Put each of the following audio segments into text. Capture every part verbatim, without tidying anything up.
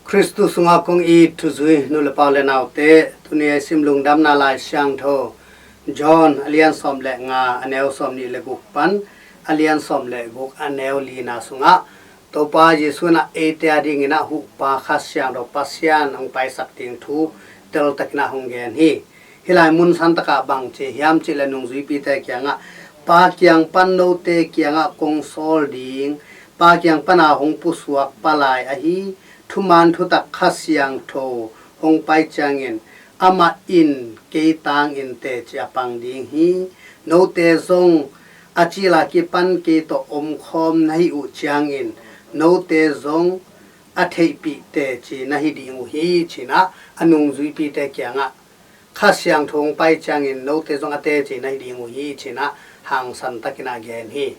Khristu sungah kong it thuzui nu le pa le naute, tuni a i sim Lungdamna Lai Siangtho John a lian sawm le nga, a neu sawm nih le guk pan a lian sawm le guk, a neu lina sungah Topa Jesuh in ah eite a dingin ah Huhpa Kha Siangtho Pasian hong paisak ding thu teltakin ah hong gen hi. Hih lai mun santakah bang ci hiam cih leh nungzuipite kiangah, Pa kiang pan note kiangah kong sawl ding, Pa kiang pana hong pusuak Pa lai ahi thuman thutak Kha Siangtho hong pai ciangin amah in kei tangin teci a pang ding hi. Note zong a cil a kipan kei tawh omkhawm na hih uh ciangin note zong a theihpih teci na hi ding uh hi, ci-in ah a nungzuipite kiangah Kha Siangtho hong pai ciangin note zong a teci na hi ding uh hi, ci-in ah hangsantakin ah gen hi.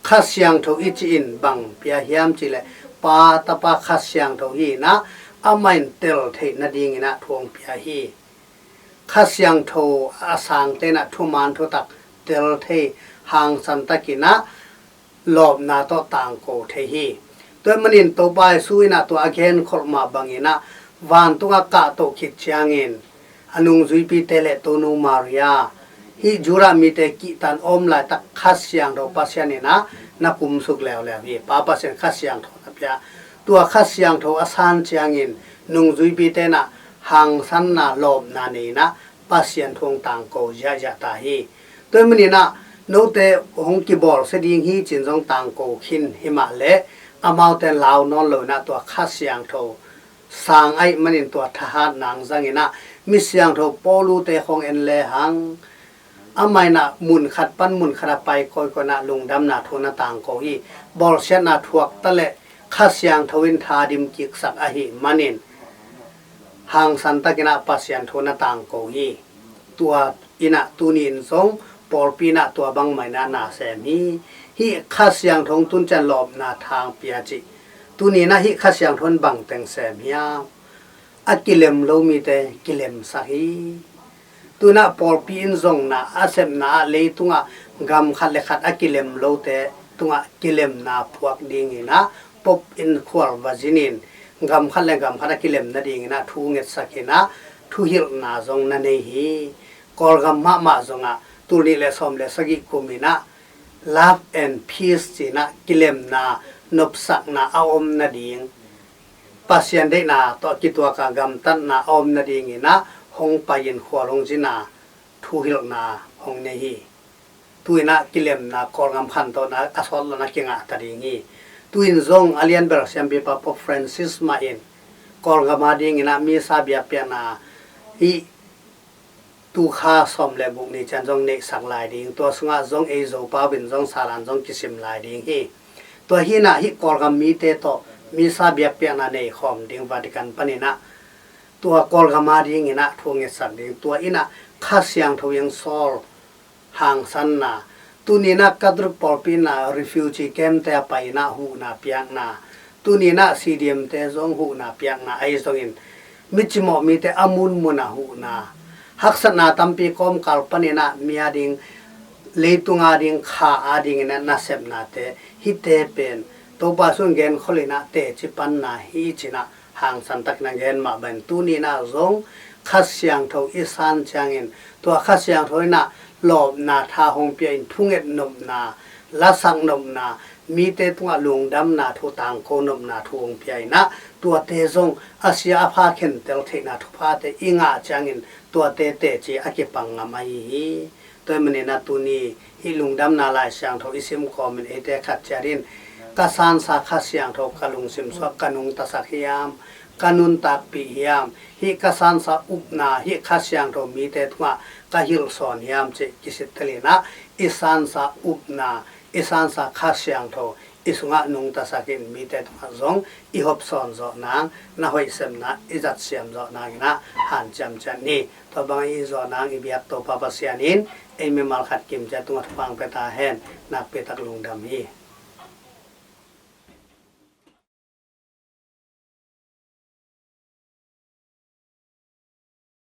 Kha Siangtho i cih in bang pia hiam cih leh Pa, Tapa, Kha Siangtho hi-in ah amah in tel theih nadingin ah thu hong pia hi. Kha Siangtho a sangte in ah thuman thutak tel thei, hangsantakin ah lawpna tawh tangko thei hi. Tua ahih manin Topa Jesuh in ah tua a genkholh mah bangin ah vantungah kahtoh khit ciangin a nungzuipite le Tonu Maria, hih Judah mite kihtan a om laitak Kha Siangtho Pasian in ah na kumsuk leuleu hi. Pa Pasian Kha Siangtho na pia. Tua Kha Siangtho a san ciangin nungzuipite in ah hangsanna, lawpna nei-in ah Pasian thu hong tangko ziahziah ta hi. Tua ahih manin ah note hong kibawlsia ding hi ci-in zong tangko khin hi mah leh, amaute in lau nawn lo-in ah tua Kha Siangtho sang ahih manin tua thahatna hong zangin ah, mi siangtho Paulute khawng en lehang, amah in ah mun khat pan mun khat a pai kawikawi-in ah lungdamna thu na tangko hi. Bawlsiatna thuak ta leh Kha Siangtho in thadim kiksak ahih manin hangsantakin ah Pasian thu na tangko hi. Tua in ah tuni in zong pawlpi in ah tua bangmah in ah na sem hi. Hih Kha Siangtho hong tun ciang lawpna tha hong pia cih. Tuni in ah hih Kha Siangtho in bang teng sem hiam? A kilem lo mite kilemsak hi. Tu-in ah pawlpi in zong na a sepna ah leitungah gam khat le khat a kilem lote tungah kilemna phuak dingin ah Pope in khual va zinin, gam khat le gam khat a kilem nadingin ah thu ngetsakin ah thuhilhna zong na nei hi. Kawlgam mahmah zongah tul nih le sawm le sagih kum in ah Love and Peace ci-in ah kilemna, nopsakna a om nading, Pasian deihna tawh kituak a gamtatna a om nadingin ah hong pai-in khual hong zin a thuhilhna hong nei hi. Tu-in ah kilemna, Kawlgam khantawhna a sawt lo-in ah kingah ta ding hi. Tu-in zong a lianbel siampipa Pope Francis mah in Kawlgam a dingin ah Missa biakpiakna hih tu kha sawm le guk ni ciang zong neihsak lai ding, tua sungah zong ei Zopau in zong salan zong kisim lai ding hi. Tua hi-in ah hih Kawlgam mite tawh Missa biakpiakna nei khawm ding Vatican panin ah tua Kawlgam a dingin ah thu ngetsak ding, tua in ah Kha Siangtho in sawl hangsanna. Tuni in ah Catholic pawlpi in ah refugee camp te a pai-in ah huhna piakna. Tuni in ah C D M te zong huhna piakna ahi zongin, mi cimawh mite a munmun a huhna, haksatna tampi kawmkal panin ah mi a ding, leitung a ding, kha a dingin ah nasepnate, hihte pen Topa Jesuh in genkholh in ah teci panna hi ci-in ah hangsantakin ah gen mah bangin tuni in ah zong Kha Siangtho i san ciangin tua Kha Siangtho in ah lawpna tha hong pia-in thunget nopna, lasak nopna, mite tungah lungdamna thu, tangko nopna thu hong pia-in ah tuate zong a sia a pha khentel theihna thuphate i ngah ciangin tuate teci a kipang ngam ahi hi. Tua ahih manin ah tuni hih Lungdamna Lai Siangtho i sim kawmin eite khat ciat in, ka sansa Kha Siangtho ka lungsim sungah ka nungtasak hiam, ka nuntakpih hiam, hih ka sansa upna, hih Kha Siangtho mite tungah ka hilhsawn hiam cih kisittel in ah i sansa upna, i sansa Kha Siangtho i sungah nungtasak in mite tungah zong i hopsawn zawh nang, na hoih sepna i zatsiam zawh nangin ah hanciam ciat ni. Tua bang i zawh nang i biak Topa Pasian in ei mimal khat kim ciat tungah thupha hong pia ta hen. Nakpi tak lungdam hi.